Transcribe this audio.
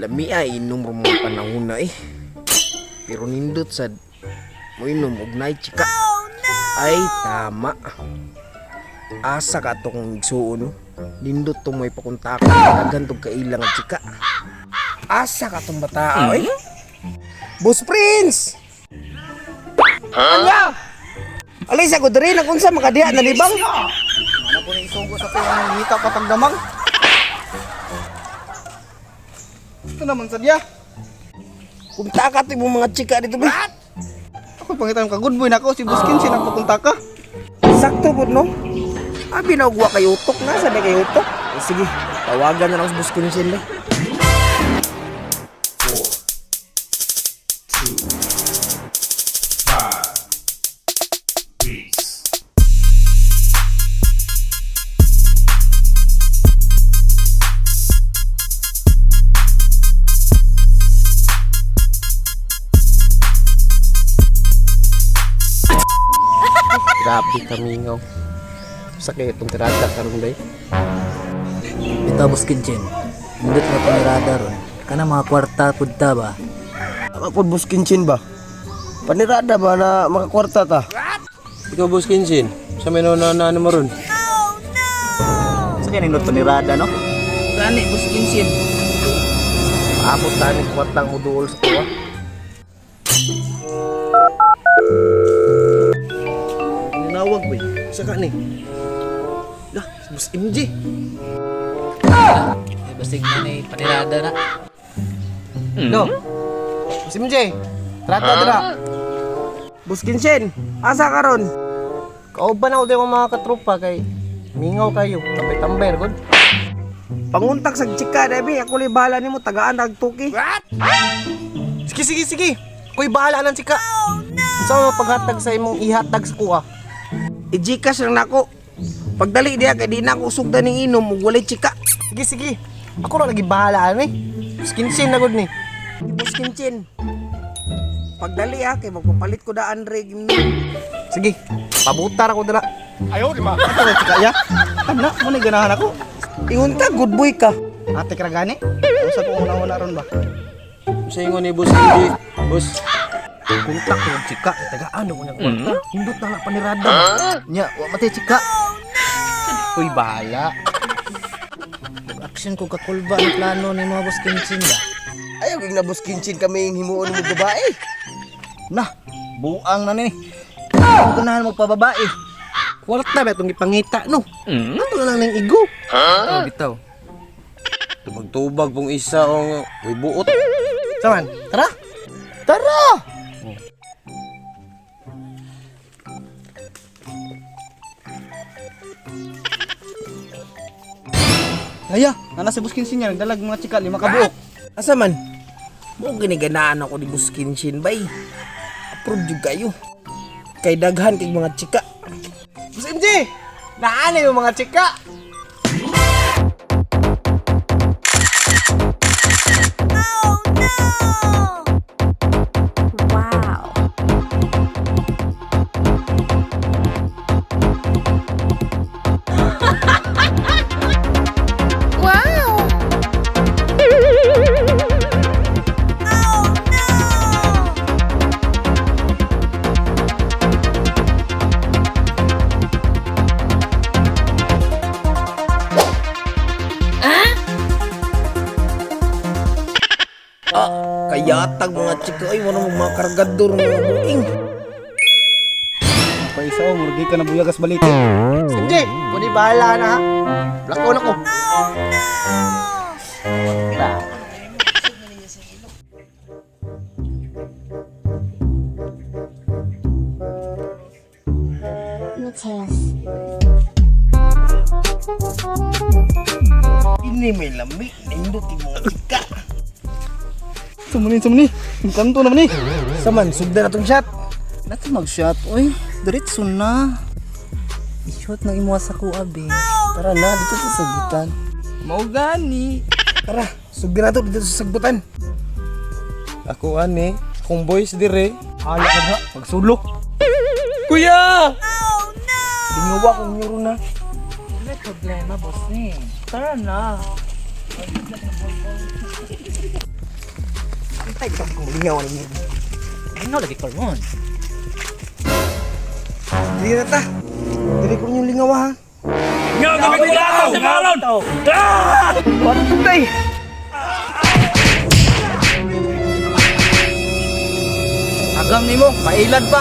Lamia inom ro mga panahon na eh. Pero nindot sad moinom og naay chika. Ay tama. Asa ka to kung igsuon no? Nindot tong may pakuntaka daghan tog kaila nga chika. Asa ka tong bataa oy? Boss Prince! Anya! Alay sa ko diri nang unsa makadiha na libang? Ano po na isugo sa tuwang ngita patagdamang? Ito naman sa diya. Kuntaka to imong mga chika dito ba? Ako pangitan ka good boy nako si Buskin sinagpapunta ka. Sakto po no? Abi na ugwa kay utok na sa kay utok. Eh, sige, tawagan na lang sa Boss Kinsin ba. Grabe kamingaw. Sa kaya itong tirada karon day. Bitaw Boss Kinchin. Nindot nga panirada ron. Kana mga kwarta pud ta ba? Ako Boss Kinchin ba? Panirada ba na makakwarta ta? Ikaw Boss Kinchin, sa may na ano mo ron? Sa kaya nindot panirada no? Gani Boss Kinsin. Abot tani kwartang muduol sa tuwa. Ninawag boy. Sa ka ni? Lah, si Boss MJ. Eh, basig na ni panirada na. No. Boss MJ, trata dira. Boss Kinsin, asa karon? Kauban ako din mga katropa kay mingaw kayo. Tambay-tambay gud. Panguntak sa chika dabi, ako lay bahala nimo tagaan nagtuki. Sige, sige, sige. Ko'y bahala lang sika. Oh, no! Unsa man paghatag sa imong ihatag sa kuha? I-Gcash lang nako. Pagdali diha kay di na ako sugdan ning inom ug walay chika. Sige, sige. Ako ra lagi bahala ani. Skinsin na gud ni. Boss Kinchin. Pagdali ha, kay magpapalit ko daan re. Sige, pabutar ako dira. Ayaw di ba? Ato na chika ya. Ana mo ni ganahan ako. Ingon ka, good boy ka. Ate kra gani. Unsa ko una-una ron ba? Sa ingon ni Boss MJ, Boss. Kontak ko og chika, tagaan ako niyang kwarta. Hindot na nga panirada. Nya, wa matay chika. Uy, bahala. Action ko kakulba ang plano ni mga Boss Kinchin ba? Ayaw gig na Boss Kinchin kami himuon mo babae. Nah, buang na ni. Ang ganahan mo pa babae. Kwarta ba itong gipangita no? Ato na lang ning igo. Oh, bitaw. Tubag-tubag pong isa o uy buot. Saman, tara. Tara! Aya, nana si Buskin niya nagdalag mga chika lima ka buok. Asa man? Mo giniganaan ako ni Boss Kinchin bay. Approve jud kayo. Kay daghan kay mga chika. Boss MJ! Naanay yung mga chika! Wow. Wow! Oh no! Kayatag mga chika ay wala mo mga kargador mga buing. Paisa o, murgi ka na buyagas baliti. Boss MJ, kuni bahala na ha. Lakon ako. Mateus. Ini may lami, nindot yung mga chika. Sumuni, sumuni. Ang kanto naman ni. Saman, sugdan na tong shot. Nato mag-shot oy. Diretso na. I-shot nang imuha sa kuha be. Tara na, dito sa sagutan. Mao gani. Tara, sugdan na to dito sa sagbutan. Ako ani, akong boys dire. Hala ka na, pagsulok. Kuya! Tingawa kong nyuro na. May problema, boss ni. Tara na. Antay ka kung lingaw ni. Ano lagi kalmon? Dili na ta. Dili ko yung lingaw ha. Patay! Agam nimo, pailad pa.